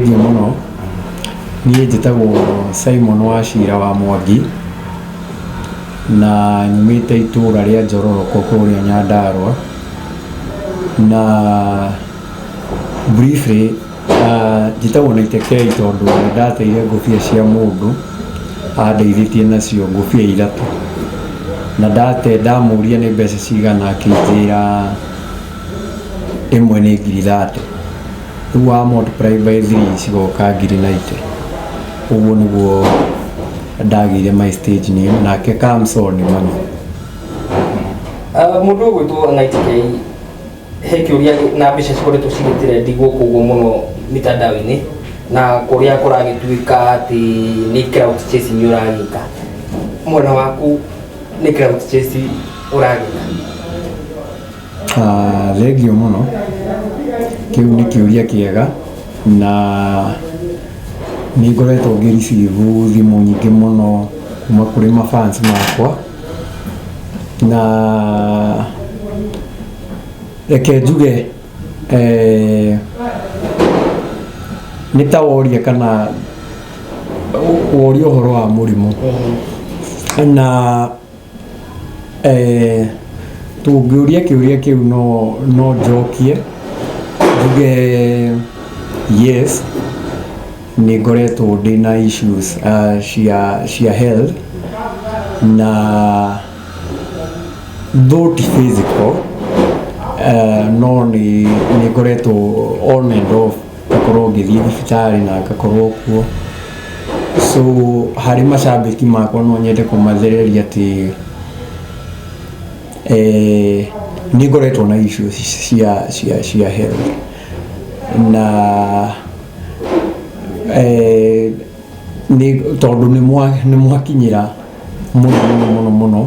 Thengiũ mũno. Niĩ njĩtagwo Simon Wachira wa Mwangi na nyumĩte itũra rĩa Njororoko kũrĩa Nyandarũa. Na briefly njĩtagwo Naite K tondũ nĩ ndateire ngũbia cia mũndũ andeithĩtie nacio ngũbia ithatũ. Na ndate ndamũria nĩ mbeca cigana akĩnjĩra ĩmwe nĩ ngiri 30. Rĩu wa multiply by 3 cigoka ngiri 90. Ũguo nĩguo ndagĩire my stage name, nake Kamso nĩ mami. Mũndũ ũgwĩtwo Night K, he kĩũria na mbica cikoretwo cigĩtrendi gũkũ ũguo mũno mitandao-inĩ na kũrĩa kũragĩtuĩka atĩ nĩ clout chasing ũragĩka. Mwena waku nĩ clout chasing ũragĩka? Thengiũ mũno, kĩu nĩ kĩũria kĩega na nĩ ngoretwo ngĩ receive thimũ nyingĩ mũno kuma kũrĩ ma fans makwa. Na reke njuge nĩ ta woria kana woria ũhoro wa mũrimũ. Na tũngĩũria kĩũria kĩu no njokie njuge yes, nĩ ngoretwo ndĩna issues cia health, na though ti physical, no nĩ ngoretwo on and off ngakorwo ngĩthiĩ thibitarĩ na ngakorwo kuo. So harĩ macambĩki makwa no nyende kũmathereria atĩ nĩ ngoretwo na issues cia health, na nĩ tondũ nĩ mwakinyĩra mũno mũno mũno mũno,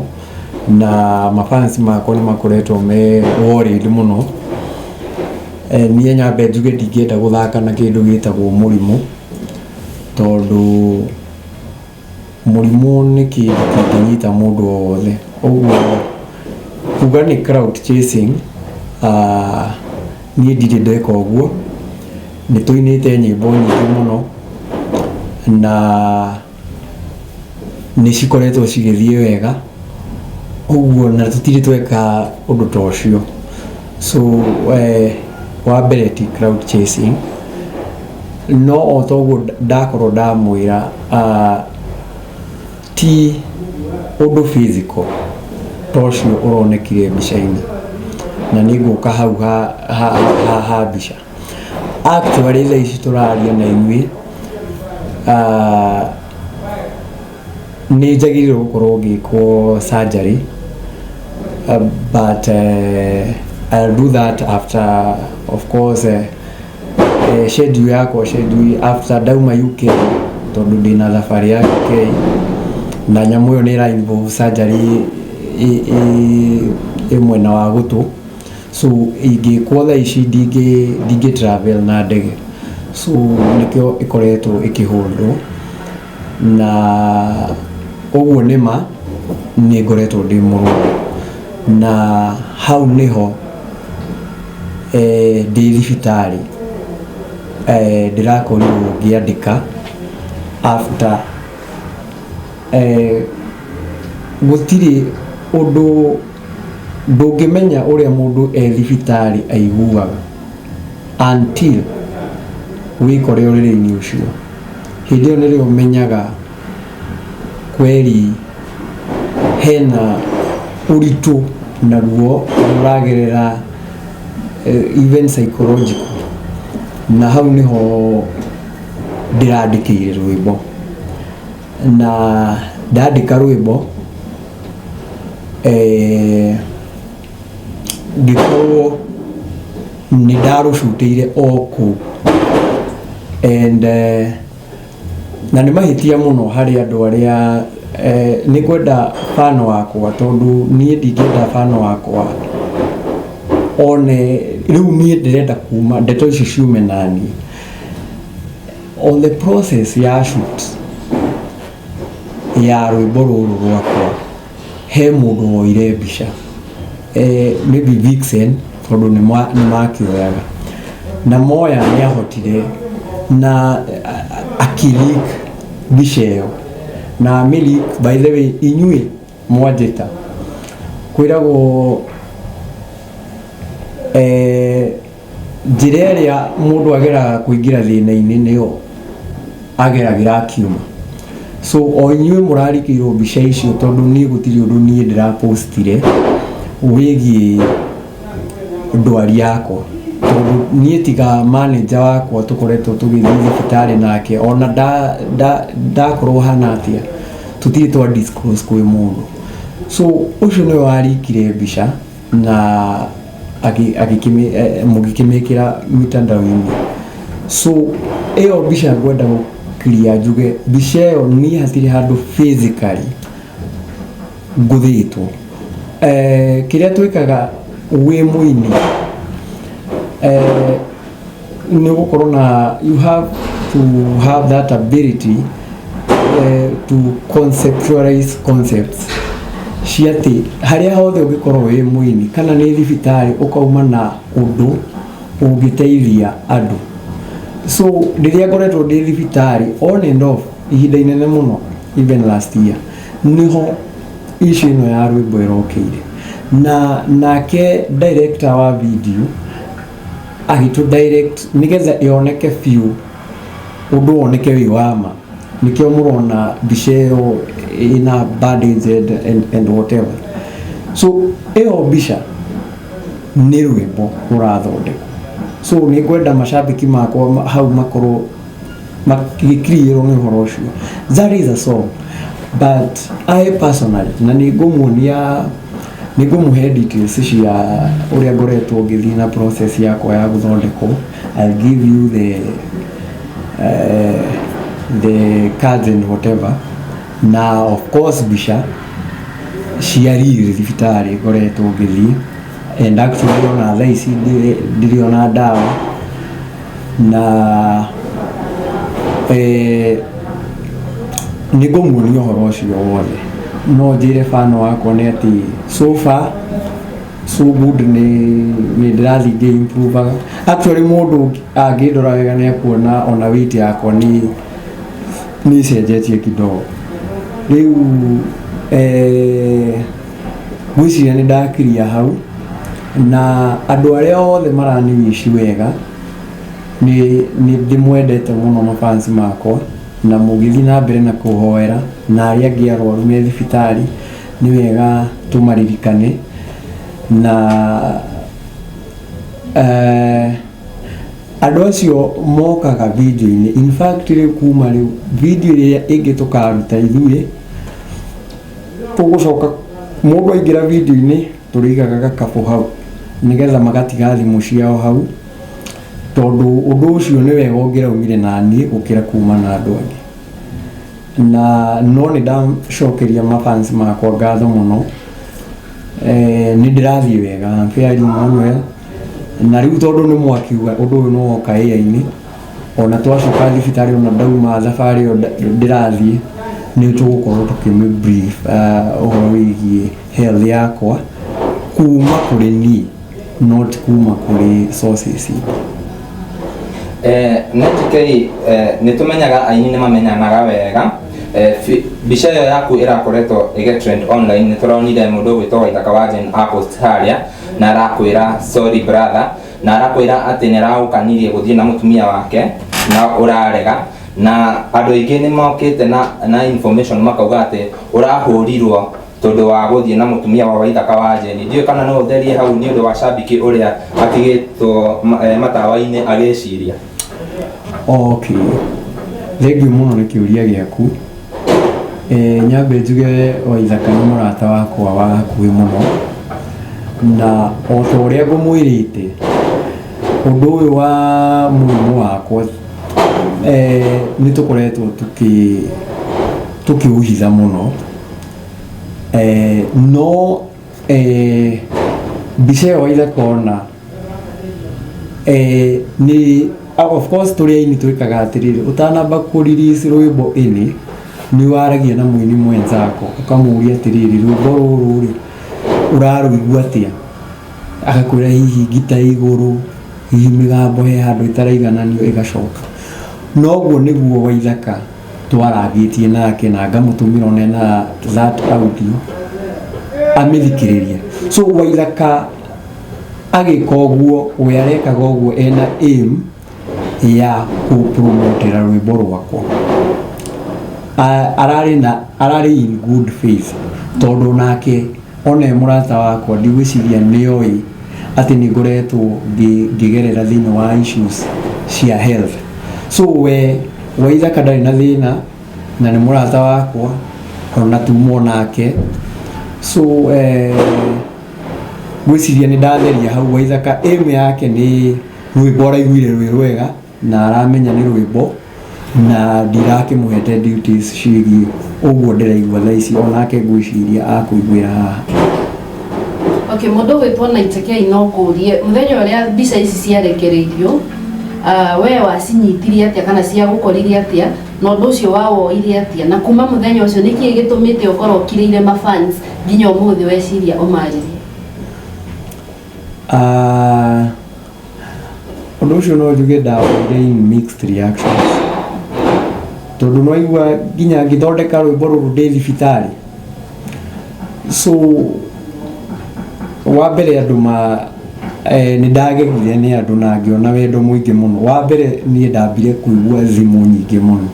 na mafans makwa nĩ makoretwo me worried mũno. Niĩ nyambe njuge ndingĩenda gũthaka na kĩndũ gĩtagwo mũrimũ, tondũ mũrimũ nĩ kĩndũ kĩngĩnyita mũndũ o wothe. Ũguo kuga nĩ clout chasing, niĩ ndirĩ ndeka ũguo. Nĩ tũinĩte nyĩmbo nyingĩ mũno na nĩ cikoretwo cigĩthiĩ wega, ũguo na tũtirĩ tweka ũndũ ta ũcio. So wa mbere ti clout chasing, no o ta ũguo ndakorwo ndamwĩra, ti ũndũ physical ta ũcio ũronekire mbica-inĩ, na nĩ ngũka hau ha mbica. Actually thaa ici tũraria na inyuĩ, nĩ njagĩrĩirwo gũkorwo ngĩkwo surgery, but I'll do that after, of course, schedule yakwa, schedule after ndauma UK, tondũ ndĩna thabarĩ ya UK na nyamũ ĩyo nĩ ĩra involve surgery ĩ mwena wa gũtũ. So ingĩkwo thaa ici ndingĩ travel na ndege, so nĩkĩo ĩkoretwo ĩkĩholdwo. Na ũguo nĩ ma nĩ ngoretwo ndĩ mũrwaru, na hau nĩho ndĩ thibitarĩ ndĩrakorirwo ngĩandĩka after. Gũtirĩ ũndũ ndũngĩmenya ũrĩa mũndũ e thibitarĩ aiguaga until wĩkore ũrĩrĩ-inĩ ũcio. Hĩndĩ ĩyo nĩrĩo ũmenyaga kweri hena ũritũ na ruo ũragerera, even psychological. Na hau nĩho ndĩrandĩkĩire rwĩmbo, na ndandĩka rwĩmbo ngĩkorwo nĩ ndarũcutĩire o kũu. And na nĩ mahĩtia mũno harĩ andũ arĩa nĩ ngwenda fan wakwa, tondũ niĩ ndingĩenda fan wakwa one rĩu niĩ ndĩrenda kuma ndeto ici ciume naniĩ. On the process ya shoot ya rwĩmbo rũrũ rwakwa, he mũndũ woire mbica, maybe Vixen, tondũ nĩ makĩoyaga na moya, nĩ ahotire Na akĩleak mbica ĩyo na amĩleak. By the way, inyuĩ mwanjĩta kwĩragwo njĩra ĩrĩa mũndũ ageraga kũingĩra thĩna-inĩ nĩyo ageragĩra akiuma. So o inyuĩ mũrarikĩirwo mbica icio, tondũ niĩ gũtirĩ ũndũ niĩ ndĩrapostire wĩgiĩ ndwari yakwa, tondũ niĩ tiga manager wakwa tũkoretwo tũgĩthiĩ thibitarĩ nake, ona ndakorwo hana atĩa, tũtirĩ twa disclose kwĩ mũndũ. So ũcio nĩwe warikire mbica na mũgĩkĩmĩkĩra mitandao-inĩ. So ĩyo mbica ngwenda gũkiria njuge mbica ĩyo niĩ hatirĩ handũ physically ngũthĩtwo. Kĩrĩa twĩkaga wĩ mũini nĩ gũkorwo na, you have to have that ability to conceptualize concepts cia atĩ harĩa hothe ũngĩkorwo wĩ mũini kana nĩ thibitarĩ, ũkauma na ũndũ ũngĩteithia andũ. So rĩrĩa ngoretwo ndĩ thibitarĩ on and off ihinda inene mũno, even last year, nĩho issue ĩno ya rwĩmbo ĩrokĩire, na nake director wa video agĩtũ direct nĩgetha ĩoneke biũ, ũndũ woneke wĩ wa ma. Nĩkĩo mũrona mbica ĩyo ĩna bandage and whatever. So ĩyo mbica nĩ rwĩmbo rũrathondekwo. So nĩ ngwenda macambĩki makwa hau makorwo magĩkiriĩrwo nĩ ũhoro ũcio. That is a song, but I personally, na nĩ ngũmuonia, nĩ ngũmũhe details cia ũrĩa ngoretwo ngĩthiĩ na process yakwa ya gũthondekwo. I'll give you the cards and whatever, na of course mbica cia riri thibitarĩ ngoretwo ngĩthiĩ, and actually ona thaa ici ndirĩ ona ndawa na nĩ ngũmuonia ũhoro ũcio wothe. No njĩre fan wakwa nĩ atĩ so far so good, nĩ ndĩrathiĩ ngĩ-improvaga. Actually, mũndũ angĩndora wega nĩ akuona ona weight yakwa nĩ ĩcenjetie kidogo rĩu. Ngwĩciria nĩ ndakiria hau, na andũ arĩa othe maraniwici wega, nĩ ndĩmwendete mũno, mafans makwa, na mũgĩthiĩ na mbere na kũhoera, na arĩa angĩ arwaru me thibitarĩ nĩ wega tũmaririkane. Na andũ acio mokaga video-inĩ, in fact rĩu kuma rĩu video ĩrĩa ĩngĩ tũkaruta ithuĩ tũgũcoka, mũndũ aingĩra video-inĩ tũrĩigaga gakabũ hau nĩgetha magatiga thimũ ciao hau, tondũ ũndũ ũcio nĩ wega ũngĩraumire na niĩ gũkĩra kuma na andũ angĩ. Na no nĩ ndacokeria mafans makwa ngatho mũno. Nĩ ndĩrathiĩ wega, I'm fairly well. Na rĩu tondũ nĩ mwakiuga ũndũ ũyũ nĩ woka ĩa-inĩ, ona twacoka thibitarĩ, ona ndauma thabarĩ ĩyo ndĩrathiĩ, nĩ tũgũkorwo tũkĩmĩ brief ũhoro wĩgiĩ health yakwa kuma kũrĩ niĩ, not kuma kũrĩ sources ingĩ. Netk nĩ tũmenyaga aini nĩ mamenyanaga wega. Mbica ĩyo yaku ĩrakoretwo ĩgĩ trend online. Nĩ tũronire mũndũ ũgwĩtwo Waithaka wa Jane apost harĩa na arakwĩra, "Sorry brother," na arakwĩra atĩ nĩ aragũkanirie gũthiĩ na mũtumia wake na ũrarega, na andũ aingĩ nĩ mokĩte na information makauga atĩ ũrahũrirwo tondũ wa gũthiĩ na mũtumia wa Waithaka wa Jane. Ndiũĩ kana no ũtherie hau nĩ ũndũ wa cambiki ũrĩa atigĩtwo matawa-inĩ agĩciria. Okay, thengiũ mũno nĩ kĩũria gĩaku. Nyambe njuge Waithaka nĩ mũrata wakwa wa hakuhĩ mũno, na o ta ũrĩa ngũmwĩrĩte, ũndũ ũyũ wa mũrimũ wakwa nĩ tũkoretwo tũkĩũhitha mũno. No mbica ĩyo Waithaka ona nĩ, of course tũrĩ aini twĩkaga atĩrĩrĩ, ũtanamba kũ release rwĩmbo ĩnĩ, nĩ waragia na mũini mwenzako ũkamũria atĩrĩrĩ, "Rwĩmbo rũrũ rĩ, ũrarũigua atĩa?" Agakwĩra hihi ngita ĩ igũrũ, hihi mĩgambo he handũ ĩtaraigananio, ĩgacoka. Noguo nĩguo Waithaka twarangĩtie nake na ngamũtũmĩra one na that audio amĩthikĩrĩrie. So Waithaka agĩka ũguo, we arekaga ũguo ena aim ya kũpromotera rwĩmbo rwakwa. Ararĩ na ararĩ in good faith, tondũ nake ona e mũrata wakwa, ndigwĩciria nĩoĩ atĩ nĩ ngoretwo ngĩgerera thĩinĩ wa issues cia health. So we Waithaka ndarĩ na thĩna na nĩ mũrata wakwa, ona tumwo nake. So ngwĩciria nĩ ndatheria hau. Waithaka aim yake nĩ rwĩmbo araiguire rwĩ rwega na aramenya nĩ rwĩmbo, na ndirakĩmũhete duties ciĩgiĩ ũguo ndĩraigua thaa ici. Onake ngwĩciria akũiguĩra haha. Okay, mũndũ ũgwĩtwo Naite K, no ngũrie, mũthenya ũrĩa mbica ici ciarekereirio, we wacinyitirie atĩa kana ciagũkoririe atĩa, na ũndũ ũcio wawoire atĩa, na kuma mũthenya ũcio nĩkĩĩ gĩtũmĩte ũkorwo ũkirĩire mafans nginya ũmũthĩ weciria ũmarĩrie? Ũndũ ũcio no njuge ndawoire in mixed reactions, tondũ nwaigua nginya ngĩthondeka rwĩmbo rũrũ ndĩ thibitarĩ. So wa mbere andũ ma nĩ ndagegire nĩ andũ na ngĩona wendo mũingĩ mũno. Wa mbere niĩ ndambire kũigua thimũ nyingĩ mũno,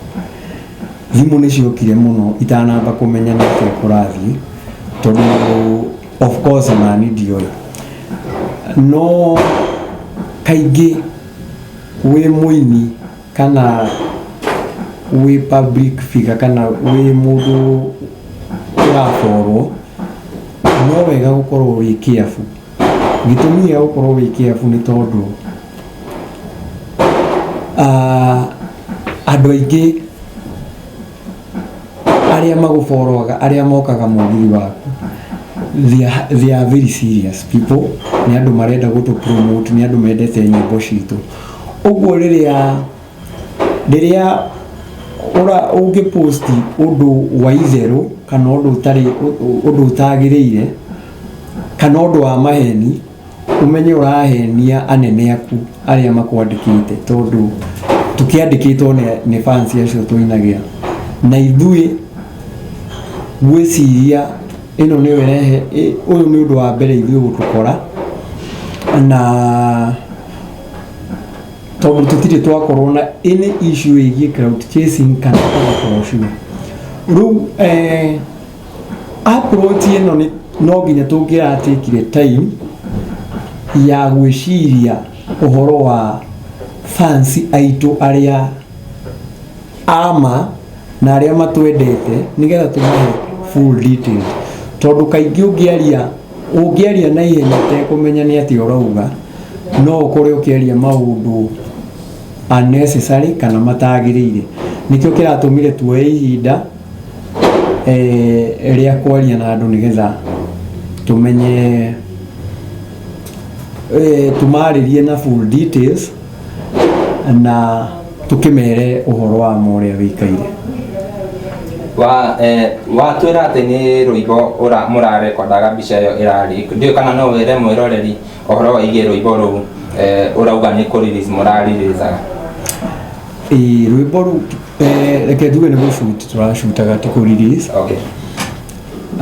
thimũ nĩ ciokire mũno itanamba kũmenya nĩ atĩa kũrathiĩ, tondũ of course nani ndioĩ. No kaingĩ wĩ mũini kana wĩ public figure kana wĩ mũndũ ũraborwo, no wega gũkorwo wĩ careful. Gĩtũmi gĩa gũkorwo wĩ careful nĩ tondũ andũ aingĩ arĩa magũboroga, arĩa mokaga mũgithi waku, they are very serious people. Nĩ andũ marenda gũtũ promote, nĩ andũ mendete nyĩmbo citũ. Ũguo rĩrĩa ũra ũngĩpost ũndũ wa itherũ kana ũndũ ũtarĩ, ũndũ ũtagĩrĩire kana ũndũ wa maheni, ũmenye ũrahenia anene aku arĩa makwandĩkĩte, tondũ tũkĩandĩkĩtwo nĩ fans acio tũinagĩra. Na ithuĩ ngwĩciria ĩno nĩyo ĩrehe ũyũ nĩ ũndũ wa mbere ithuĩ gũtũkora, na tondũ tũtirĩ twakorwo na any issue ĩgiĩ clout chasing kana ũndũ ta ũcio. Rĩu approach ĩno nĩ no nginya tũngĩratekire time ya gwĩciria ũhoro wa fans aitũ arĩa ama na arĩa matwendete, nĩgetha tũmahe full detail, tondũ kaingĩ ũngĩaria na ihenya ũtekũmenya nĩ atĩa ũrauga, no ũkore ũkĩaria maũndũ unnecessary kana matagĩrĩire. Nĩkĩo kĩratũmire tuoe ihinda rĩa kwaria na andũ, nĩgetha tũmenye tũmarĩrie na full details na tũkĩmere ũhoro wa ma ũrĩa wĩikaire. Wa watwĩra atĩ nĩ rwĩmbo ũra mũrarekondaga mbica ĩyo ĩrarĩ, ndiũĩ kana no wĩre mwĩroreri ũhoro wĩgiĩ rwĩmbo rũu ũrauga nĩ kũ release mũrareleasaga. Ĩĩ, rwĩmbo rũu, reke njuge nĩ gũshoot tũracutaga, ti kũ release.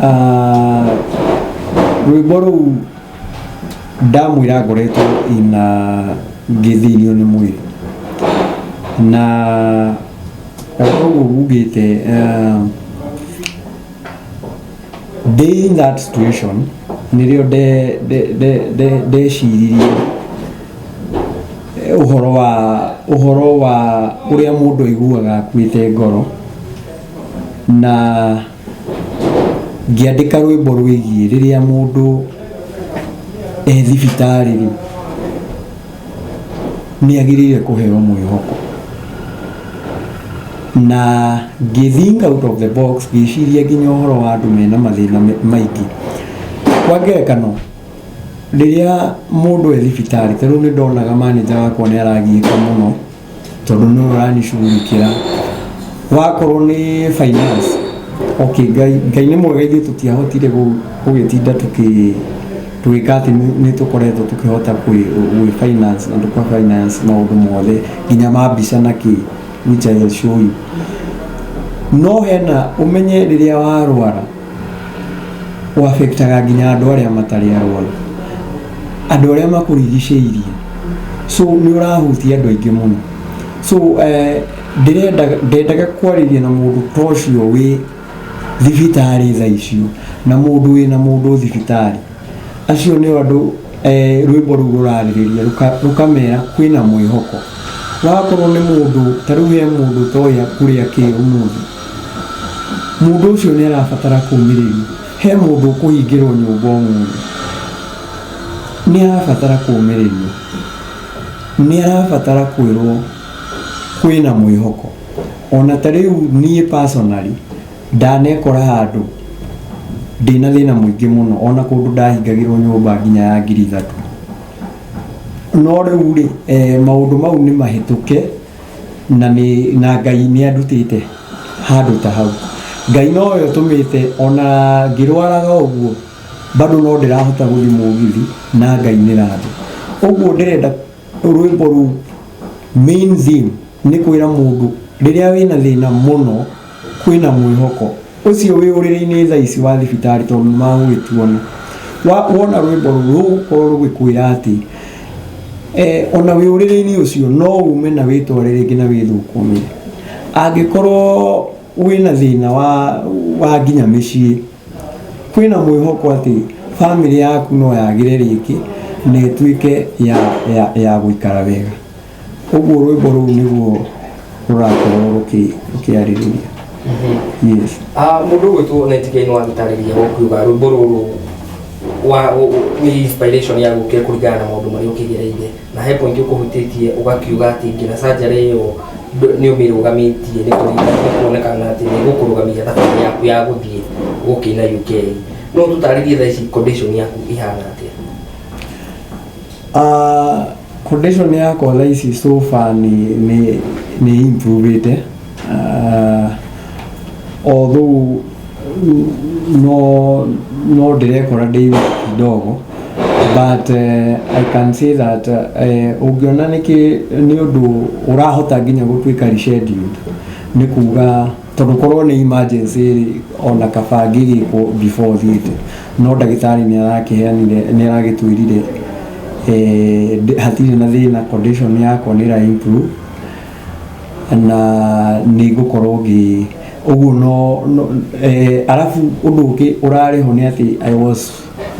Ah, rwĩmbo rũu ndamwĩra ngoretwo ina ngĩthĩnio nĩ mwĩrĩ, na ũguo ngugĩte ndĩ in that situation nĩrĩo ndeciririe ũhoro wa ũrĩa mũndũ aiguaga akuĩte ngoro, na ngĩandĩka rwĩmbo rwĩgiĩ rĩrĩa mũndũ e thibitarĩ rĩ, nĩ agĩrĩire kũheo mwĩhoko. Na ngĩ think out of the box, ngĩciria nginya ũhoro wa andũ mena mathĩna maingĩ. Kwa ngerekano, rĩrĩa mũndũ e thibitarĩ, ta rĩu nĩ ndonaga manager wakwa nĩ aragiĩka mũno, tondũ nĩwe ũranicugurikĩra wakorwo nĩ finance. Okay, Ngai nĩ mwega, ithuĩ tũtiahotire gũgĩtinda tũgĩka atĩ nĩ tũkoretwo tũkĩhota gwĩ finance na tũka finance maũndũ mothe nginya ma mbica na kĩ. which I will show you. No hena ũmenye rĩrĩa warwara ũaffectaga nginya andũ arĩa matarĩ arwaru, andũ arĩa makũrigicĩirie, so nĩ ũrahutia andũ aingĩ mũno. So ndĩrenda ndendaga kwarĩria na mũndũ ta ũcio wĩ thibitarĩ thaa icio na mũndũ wĩna mũndũ thibitarĩ. Acio nĩo andũ rwĩmbo rũu rũrarĩrĩria, rũkamera kwĩna mwĩhoko. Wakorwo nĩ mũndũ ta rĩu, he mũndũ ũtoĩ kũrĩa kĩ ũmũthĩ, mũndũ ũcio nĩ arabatara kũmĩrĩrio. He mũndũ ũkũhingĩrwo nyũmba ũmũthĩ, nĩ arabatara kũmĩrĩrio, nĩ arabatara kwĩrwo kwĩna mwĩhoko. Ona ta rĩu niĩ personally ndanekora handũ ndĩna thĩna mũingĩ mũno, ona kũndũ ndahingagĩrwo nyũmba nginya ya 3000. No rĩu rĩ, maũndũ mau nĩ mahĩtũke na nĩ na Ngai nĩ andutĩte handũ ta hau. Ngai nowe ũtũmĩte ona ngĩrwaraga ũguo bado no ndĩrahota gũthiĩ mũgithi na ngainĩra andũ. Ũguo ndĩrenda rwĩmbo rũu, main theme nĩ kwĩra mũndũ rĩrĩa wĩna thĩna mũno kwĩna mwĩhoko. Ũcio wĩ ũrĩrĩ-inĩ thaa ici wa thibitarĩ, tondũ nĩ magũgĩtuona, wona rwĩmbo rũu rũgũkorwo rũgĩkwĩra atĩ ona wĩ ũrĩrĩ-inĩ ũcio no ume na wĩtware rĩngĩ na wĩthũkũmĩre. Angĩkorwo wĩna thĩna wa nginya mĩciĩ, kwĩna mwĩhoko atĩ bamĩrĩ yaku no yagĩre rĩngĩ na ĩtuĩke ya gũikara wega. Ũguo rwĩmbo rũu nĩguo rũrakorwo rũkĩarĩrĩria, yes. Ah, mũndũ ũgwĩtwo Netike nĩ wagĩtarĩria ũkiuga rwĩmbo rũrũ wa nĩ inspiration ya gũkĩra kũringana na maũndũ marĩa ũkĩgereire, na he point ũkũhutĩtie ũgakiuga atĩ nginya surgery ĩyo nĩ ũmĩrũgamĩtie nĩ kũringana nĩ kuonekana atĩ nĩ gũkũrũgamia thabarĩ yaku ya gũthiĩ gũkĩina UK. No tũtarĩrie thaa ici condition yaku ihana atĩa? Condition yakwa thaa ici so far nĩ improvĩte, although no ndĩrekora ndĩ weak kidogo, but I can say that ũngĩona nĩkĩ nĩ ũndũ ũrahota nginya gũtuĩka rescheduled, nĩ kuga tondũ korwo nĩ emergency rĩ, ona kaba ngĩgĩkwo before thiĩte, no ndagĩtarĩ nĩ arakĩheanire, nĩ aragĩtwĩrire hatirĩ na thĩna, condition yakwa nĩ ĩra improve na nĩ ngũkorwo ngĩ ũguo. No arabu ũndũ ũngĩ ũrarĩ ho nĩ atĩ I was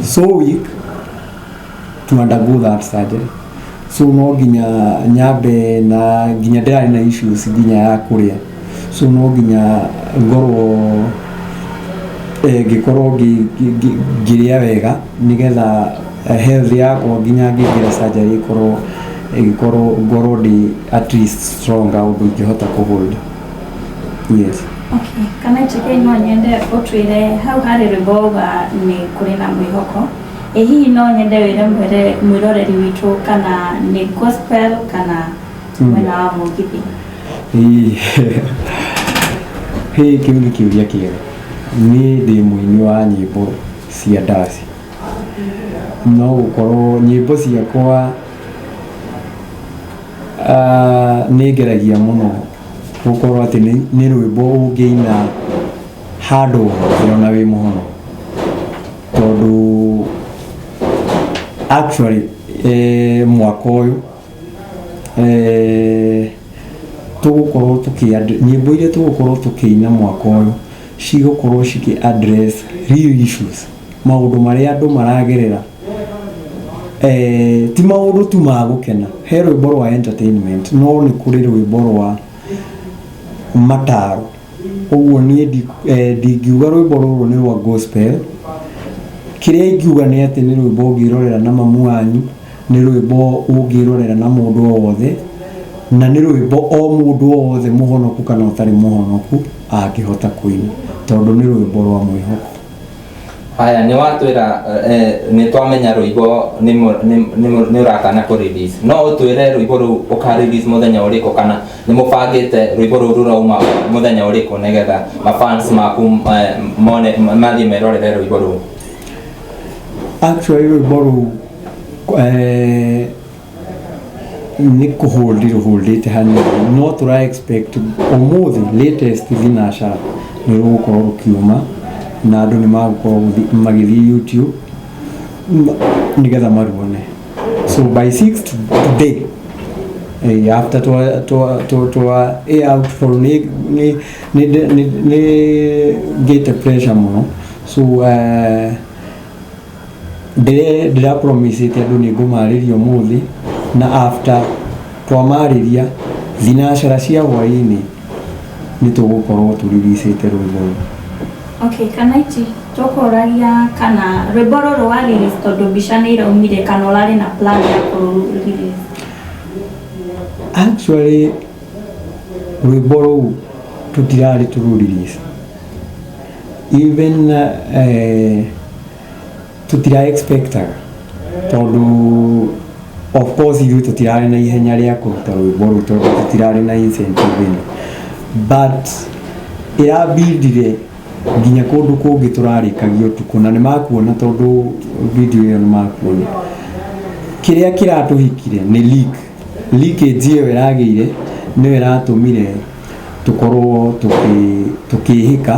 so weak to undergo that surgery, so no nginya nyambe na nginya ndĩrarĩ na issues nginya ya kũrĩa, so no nginya ngorwo ngĩkorwo ngĩrĩa wega nĩgetha health yakwa nginya ngĩingĩra surgery ĩkorwo ĩgĩkorwo ngorwo ndĩ at least stronger ũndũ ingĩhota kũhold, yes. Okay, kana Itike, no nyende ũtwĩre hau harĩ rwĩmbo wauga nĩ kũrĩ na mwĩhoko. Ĩ hihi no nyende wĩre mwĩroreri witũ kana nĩ gospel kana mwena wa mũgithi? Hĩ, kĩu nĩ kĩũria kĩega. Niĩ ndĩ mũini wa nyĩmbo cia ndaci, no gũkorwo nyĩmbo ciakwa nĩ ngeragia mũno gũkorwo atĩ nĩ rwĩmbo ũngĩina handũ hothe ona wĩ mũhono, tondũ actually mwaka ũyũ tũgũkorwo tũkĩ nyĩmbo iria tũgũkorwo tũkĩina mwaka ũyũ cigũkorwo cikĩ address real issues, maũndũ marĩa andũ maragerera, ti maũndũ tu ma gũkena. He rwĩmbo rwa entertainment, no nĩ kũrĩ rwĩmbo rwa mataro. Ũguo niĩ ndingiuga rwĩmbo rũrũ nĩ rwa gospel. Kĩrĩa ingiuga nĩ atĩ nĩ rwĩmbo ũngĩrorera na mamu wanyu, nĩ rwĩmbo ũngĩrorera na mũndũ o wothe, na nĩ rwĩmbo o mũndũ o wothe mũhonoku kana ũtarĩ mũhonoku angĩhota kũina, tondũ nĩ rwĩmbo rwa mwĩhoko. Haya, nĩ watwĩra nĩ twamenya rwĩmbo nĩ ũratanya kũ release. No ũtwĩre rwĩmbo rũu ũka release mũthenya ũrĩkũ, kana nĩ mũbangĩte rwĩmbo rũu rũrauma mũthenya ũrĩkũ, nĩgetha mafans maku mone mathiĩ merorere rwĩmbo rũu? Actually rwĩmbo rũu Nĩ kũhold rũholdĩte hanini, no tũra expect ũmũthĩ latest thinacara nĩ rũgũkorwo rũkiuma na andũ nĩ magũkorwo magĩthiĩ YouTube nĩgetha maruone. So by 6 today, after twa air out for nĩ ngĩte pressure mũno. So ndĩra promise andũ nĩ ngũmarĩria ũmũthĩ, na after twamarĩria thinacara cia hwaĩ-inĩ nĩ tũgũkorwo tũriricĩte rwĩmbo rũu. Okay, kana iti tũkũragia kana rwĩmbo rũrũ wa release tondũ mbica nĩ iraumire, kana ũrarĩ na plan ya kũrũ release? Actually, rwĩmbo rũu tũtirarĩ tũrũ release, even tũtira expectaga, tondũ of course ithuĩ tũtirarĩ na ihenya rĩa kũruta rwĩmbo rũu tondũ tũtirarĩ na incentive ĩno, but ĩrabindire nginya kũndũ kũngĩ tũrarĩkagia ũtukũ na nĩ makuona, tondũ video ĩyo nĩ makuona. Kĩrĩa kĩratũhikire nĩ leakage ĩyo ĩragĩire, nĩyo ĩratũmire tũkorwo tũkĩhĩka,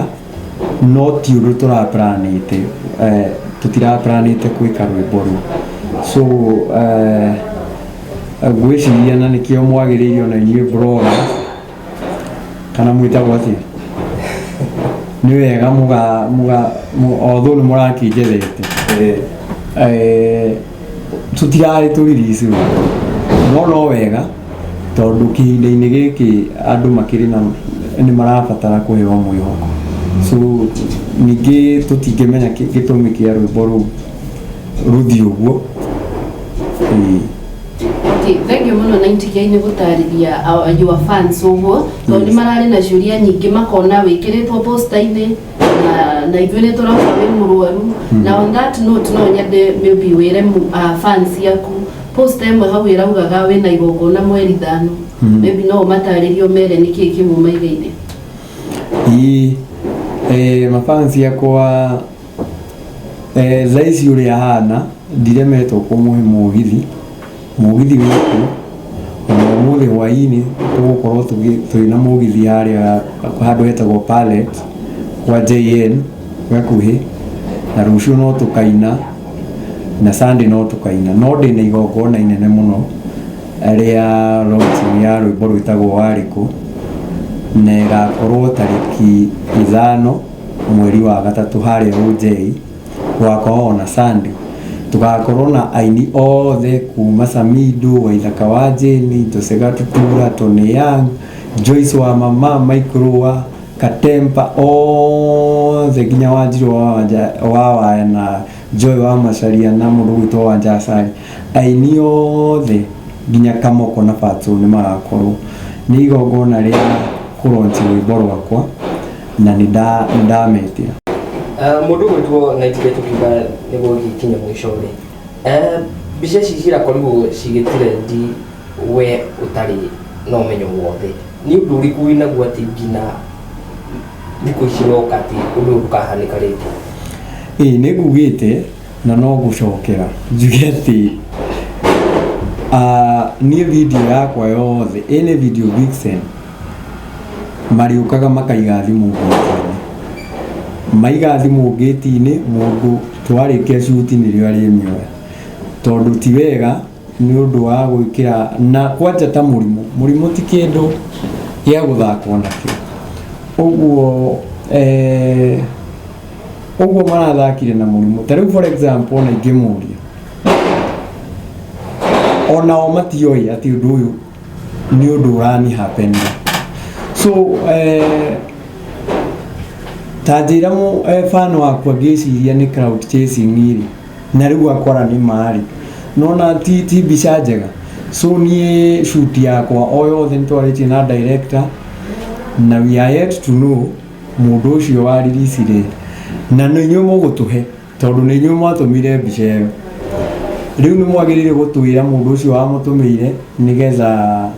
no ti ũndũ tũraplanĩte, tũtiraplanĩte gwĩka rwĩmbo rũu. So ngwĩciria na nĩkĩo mwagĩrĩire ona inyuĩ bloggers, kana mwĩtagwo atĩa, nĩ wega mũga although nĩ mũrakĩnjethete, tũtirarĩ tũririci, no wega tondũ kĩhinda-inĩ gĩkĩ andũ makĩrĩ na nĩ marabatara kũheo mwĩhoko. So ningĩ tũtingĩmenya gĩtũmi kĩa rwĩmbo rũu rũthiĩ ũguo. Ĩĩ. Okay, thank you mũno 90K nĩ gũtarĩria your fans ũguo, tondũ nĩ mararĩ na ciũria nyingĩ, makona wĩkĩrĩtwo poster-inĩ na ithuĩ nĩ tũrauga wĩ mũrwaru. Na on that note, no nyende maybe wĩre fans yaku, poster ĩmwe hau ĩraugaga wĩna igongona mweri 5. Maybe no ũmatarĩrie, ũmere nĩkĩĩ kĩu maigaine. Ĩĩ, mafansi akwa, thaa ici ũrĩa hana ndiremetwo kũmũhe mũgithi, mũgithi wĩkũ ona ũmũthĩ hwaĩ-inĩ tũgũkorwo twĩna mũgithi harĩa handũ hetagwo Pallet kwa JN gakuhĩ, na rũciũ no tũkaina na Sunday no tũkaina, no ndĩna igongona inene mũno rĩa launching ya rwĩmbo rwĩtagwo Warĩkũ, na ĩgakorwo tarĩki 5 mweri wa gatatũ harĩa OJ. Gũgakorwo na Sunday tũgakorwo na aini othe kuma Samido, Waithaka wa Jane, Jose Gatutura, Tony Young, Joyce wa Mama, Mike Rua, Katempa, othe nginya Wanjiru wa Waya na Joy wa Macharia na mũndũ ũgwĩtwo Wanja Asali, aini othe nginya Kamoko na Fatso nĩ magakorwo. Nĩ igongona rĩa kũlaunch rwĩmbo rwakwa na nĩ ndametĩra. Mũndũ gwĩtwo 90K, tũkiuga nĩguo gĩkinye mũico rĩ, mbica ici cirakorirwo cigĩtirendi we ũtarĩ na ũmenyo wothe, nĩ ũndũ ũrĩkũ wĩnaguo atĩ nginya thikũ ici roka atĩ ũndũ ũyũ ndũkahanĩka rĩngĩ? Ĩĩ, nĩ ngugĩte na no gũcokera njuge atĩ niĩ video yakwa yothe ĩnĩ video vixen marĩũkaga makaiga thimũ ngĩti-inĩ, maiga thimũ ngĩti-inĩ, mũndũ twarĩkia shoot nĩrĩo arĩmĩoya, tondũ ti wega nĩ ũndũ wa gwĩkĩra na kwanja ta mũrimũ. Mũrimũ ti kĩndũ gĩa gũthakwo nakĩo ũguo, ũguo marathakire na mũrimũ. Ta rĩu for example, ona ingĩmũria, onao matioĩ atĩ ũndũ ũyũ nĩ ũndũ ũrani happen. So ta njĩra fan wakwa ngĩciria nĩ clout chasing rĩ, na rĩu akora nĩ marĩ nona ti mbica njega. So niĩ shoot yakwa o yothe nĩ twarĩtie na director na we are yet to know mũndũ ũcio wariricire, na nĩ inyuĩ mũgũtũhe, tondũ nĩ inyuĩ mwatũmire mbica ĩyo. Rĩu nĩ mwagĩrĩire gũtwĩra mũndũ ũcio wamũtũmĩire, nĩgetha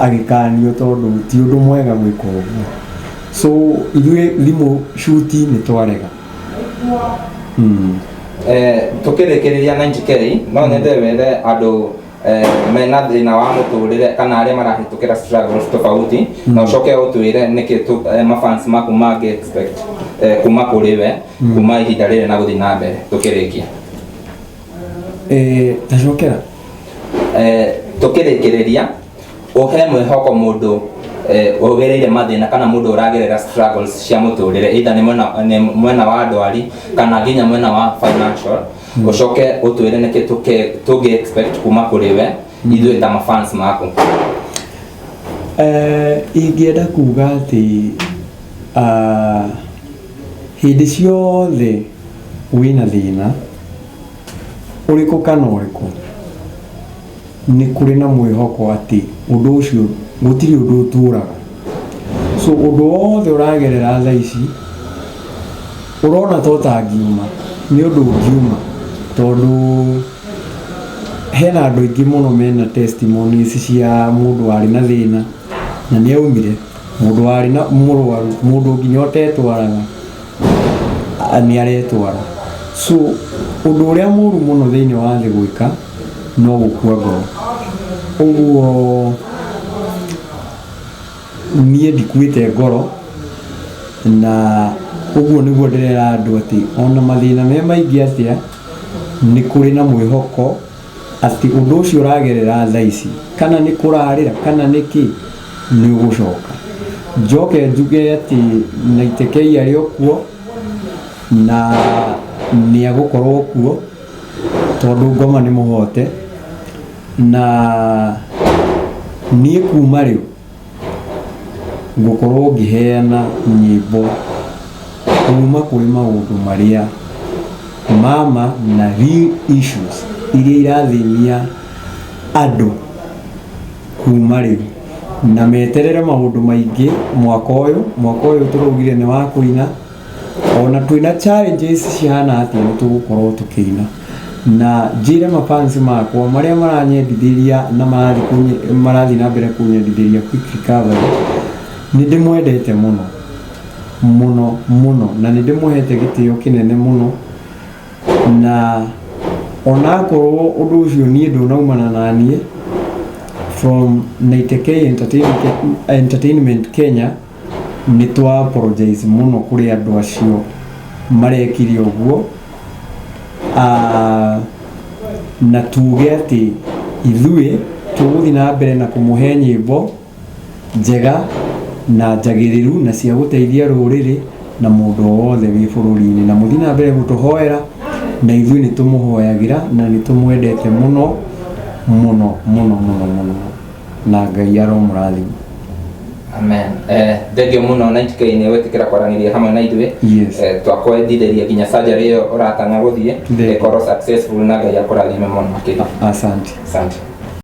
agĩkanio, tondũ ti ũndũ mwega gwĩka ũguo. So ithuĩ thimũ shoot nĩ twarega. Tukĩrĩkĩrĩria 90K, no nyende wĩre andũ Mena thĩna wa mũtũrĩre kana arĩa marahĩtũkĩra struggles tofauti, na ũcoke ũtwĩre nĩkĩ mafans maku mangĩ expect kuma kũrĩ we kuma ihinda rĩrĩ na gũthiĩ na mbere tũkĩrĩkia. Tacokera. Tũkĩrĩkĩrĩria, ũhe mwĩhoko mũndũ ũgereire mathĩna kana mũndũ ũragerera struggles cia mũtũrĩre, either nĩ mwena wa ndwari kana nginya mwena wa financial. Ũcoke ũtwĩre nĩkĩ tũngĩ expect kuma kũrĩ we ithuĩ ta mafans maku. Ingĩenda kuga atĩ hĩndĩ ciothe wĩna thĩna ũrĩkũ kana ũrĩkũ, nĩ kũrĩ na mwĩhoko atĩ ũndũ ũcio gũtirĩ ũndũ ũtũraga. So ũndũ wothe ũragerera thaa ici ũrona ta ũtangiuma, nĩ ũndũ ũngiuma, tondũ hena andũ aingĩ mũno mena testimonies cia mũndũ warĩ na thĩna na nĩ aumire, mũndũ warĩ na mũrwaru, mũndũ nginya ũtetwaraga nĩ aretwara. So ũndũ ũrĩa mũru mũno thĩinĩ wa thĩ gwĩka no gũkua ngoro. Ũguo niĩ ndikuĩte ngoro, na ũguo nĩguo ndĩrera andũ atĩ ona mathĩna me maingĩ atĩa, nĩ kũrĩ na mwĩhoko atĩ ũndũ ũcio ũragerera thaa ici, kana nĩ kũrarĩra kana nĩ kĩ, nĩ ũgũcoka. Njoke njuge atĩ Naitekei arĩ o kuo na nĩ agũkorwo kuo, tondũ ngoma nĩ mũhote. Na niĩ kuma rĩu ngũkorwo ngĩheana nyĩmbo kuma kũrĩ maũndũ marĩa mama na real issues iria irathĩnia andũ kuma rĩu, na meterere maũndũ maingĩ mwaka ũyũ. Mwaka ũyũ tũraugire nĩ wa kũina, ona twĩna challenges cihana atĩa, nĩ tũgũkorwo tũkĩina. Na njĩre mafans makwa marĩa maranyendithĩria na marathiĩ na mbere kũnyendithĩria quick recovery, nĩ ndĩmwendete mũno mũno mũno, na nĩ ndĩmũhete gĩtĩo kĩnene mũno. Na onakorwo ũndũ ũcio niĩ ndũnaumana na niĩ, from 90K Entertainment Kenya nĩ twa apologize mũno kũrĩ andũ acio marekire ũguo. Na tuge atĩ ithuĩ tũgũthiĩ na mbere na kũmũhe nyĩmbo njega na njagĩrĩru na cia gũteithia rũrĩrĩ na mũndũ o wothe wĩ bũrũri-inĩ. Na mũthiĩ na mbere gũtũhoera, na ithuĩ nĩ tũmũhoyagĩra na nĩ tũmwendete mũno mũno mũno mũno mũno, na Ngai aromũrathima. Amen. Thengiũ mũno 90K nĩ gwĩtĩkĩra kwaranĩria hamwe na ithuĩ. Yes. Twakwendithĩria nginya surgery ĩyo ũratanya gũthiĩ Thank you. ĩkorwo successful, na Ngai akũrathime mũno makĩria. Asante. Asante.